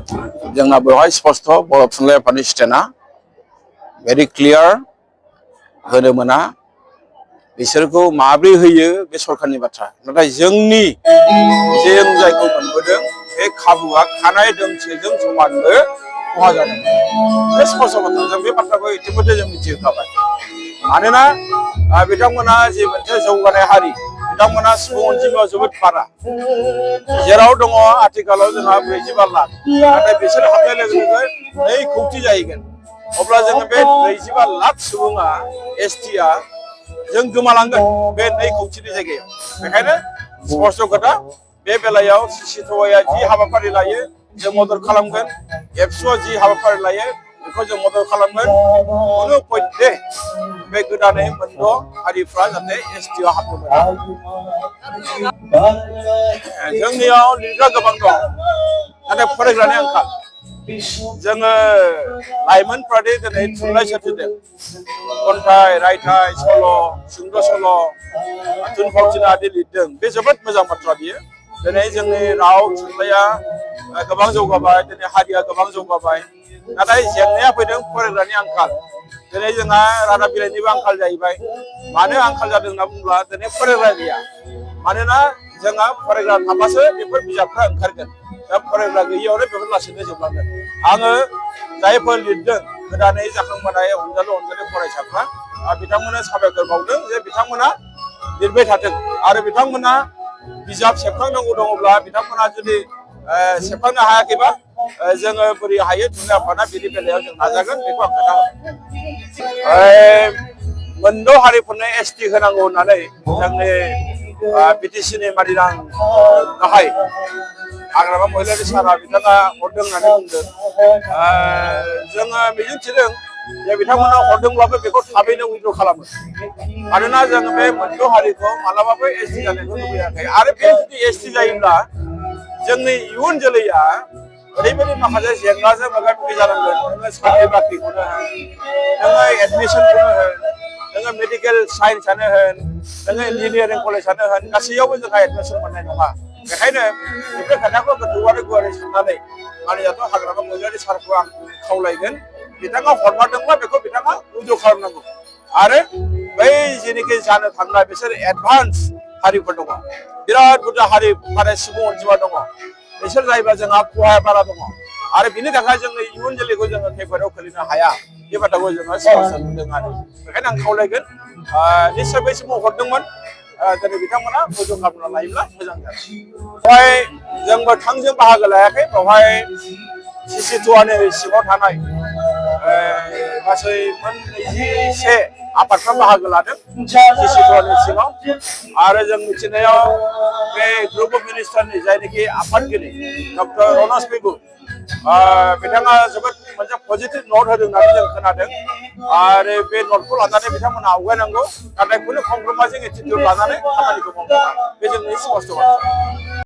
जोंना बेवहाय स्पष्ट बर' थुनलाइ आफादनि स्टेन्डआ भेरि क्लियार होनो मोना बिसोरखौ माब्रै होयो बे सरखारनि बाथ्रा नाथाय जोंनि जों जायखौ मोनबोदों बे खाबुआ खानाय दोंसेजों समानबो खहा जादों बे स्पष्ट बाथ्रा जों बे बाथ्राखौ इतिमध्य जों मिथिहोखाबाय मानोना बिथांमोना जे मोनसे जौगानाय हारि बिथांमोना सुबुं अनजिमायाव जोबोद बारा जेराव दङ आथिखालाव जोंहा 44 लाख नाथाय बिसोर हाबनाय लोगो लोगो 2 कौटि जाहैगोन अब्ला जोङो बे 44 लाख सुबुङा एसटिआ जों गोमालांगोन बे 2 कौटिनि जायगायाव बेखायनो स्पष्ट खोथा बे बेलायाव सिसिट'आ जि हाबाफारि लायो जों मदद खालामगोन एबसुआ जि हाबाफारि लायो बेखौ जों मदद खालामगोन कुनु पयथे बे गोदानै मोनद' हारिफ्रा जाहाथे एसटिआव हाबनो मोना जोंनियाव लिरग्रा गोबां दं नाथाय फरायग्रानि आंखाल जोङो लाइमोनफ्रा दिनै थुनलाइ सोरजिदों खन्थाइ रायथाइ सल' सुंद' सल' थुनफावथिना आदि लिरदों बे जोबोद मोजां बाथ्रा बियो दिनै जोंनि राव थुनलाइया गोबां जौगाबाय दिनै हारिया गोबां जौगाबाय नाथाय जेंनाया फैदों फरायग्रानि आंखाल दिनै जोंहा रादाब बिलाइनिबो आंखाल जाहैबाय मानो आंखाल जादों होनना बुङोब्ला दिनै फरायग्रा गैया मानोना जोंहा फरायग्रा थाबासो बेफोर बिजाबफ्रा ओंखारगोन दा फरायग्रा गैयियावनो बेफोर लासैनो जोबलांगोन आङो जायफोर लिरदों गोदानै जाखांबोनाय अनजालु फरायसाफ्रा बिथांमोननो साबायखर बावदों जे बिथांमोना लिरबाय थाथों आरो बिथांमोना बिजाब सेबखांनांगौ दङब्ला बिथांमोना जुदि सेबखांनो हायाखैबा जोङो बोरै हायो थुनलाइ आफादा बेनि बेलायाव जों नाजागोन बेखौ आं खोन्था मोनद' हारिफोरनो एसटि होनांगौ होननानै जोंनि बिटिसिनि मादिरां गाहाय हाग्रामा महिलारि सारा बिथाङा हरदों होननानै बुंदों जोङो मिजिंथिदों जे बिथांमोना हरदोंब्लाबो बेखौ थाबैनो उइद्र' खालामो मानोना जोङो बे मोनद' हारिखौ मालाबाबो एसटि जानायखौ लुबैयाखै आरो बे जुदि एसटि जायोब्ला जोंनि इयुन जोलैया ओरैबायदि माखासे जेंनाजों मोगा मोगि जानांगोन नोङो साख्रि बाख्रिखौनो होन नोङो एडमिसनखौनो होन नोङो मेडिकेल साइन्सआनो होन नोङो इन्जिनियारिं कलेजआनो होन गासैयावबो जोंहा एडमिसन मोननाय नङा बेखायनो बेफोर खोथाखौ गोथौ आरो गुवारै साननानै मानिजाथ' हाग्रामा महिलारि सारखौ आं खावलायगोन बिथाङा हरमारदोंब्ला बेखौ बिथाङा उइद्र' खालामनांगौ आरो बै जेनोखि जानो थांनाय बिसोर एडभान्स हारिफोर दङ बिराद बुरजा हारि माने सुबुं अनजिमा दङ बिसोर जायोबा जोंहा खहाया बारा दङ आरो बिनि थाखाय जोंनि इयुन जोलैखौ जोङो खैफोदाव खोलैनो हाया बे बाथ्राखौ जोङो स्पष्ट नुदों आरो बेखायनो आं खावलायगोन निश्चय बै समाव हरदोंमोन दिनै बिथांमोना उइद्र' खालामना लायोब्ला मोजां जागोन बेवहाय जोंबो थोंजों बाहागो लायाखै बेवहाय सिसिट'आनि सिङाव थानाय गासै मोन 21 आफादफ्रा बाहागो लादों सिसिट'आनि सिङाव आरो जों मिथिनायाव बे ग्रुप अफ मिनिस्टारनि जायनाखि आफादगिरि डक्टर रनज पेगु बिथाङा जोबोद मोनसे पजिटिभ नट होदों होननानै जों खोनादों आरो बे नटखौ लानानै बिथांमोना आवगायनांगौ नाथाय खुनु कमप्रमाइजिं एटिटिउड लानानै खामानिखौ मावनांगौ बे जोंनि स्पष्ट बाथ्रा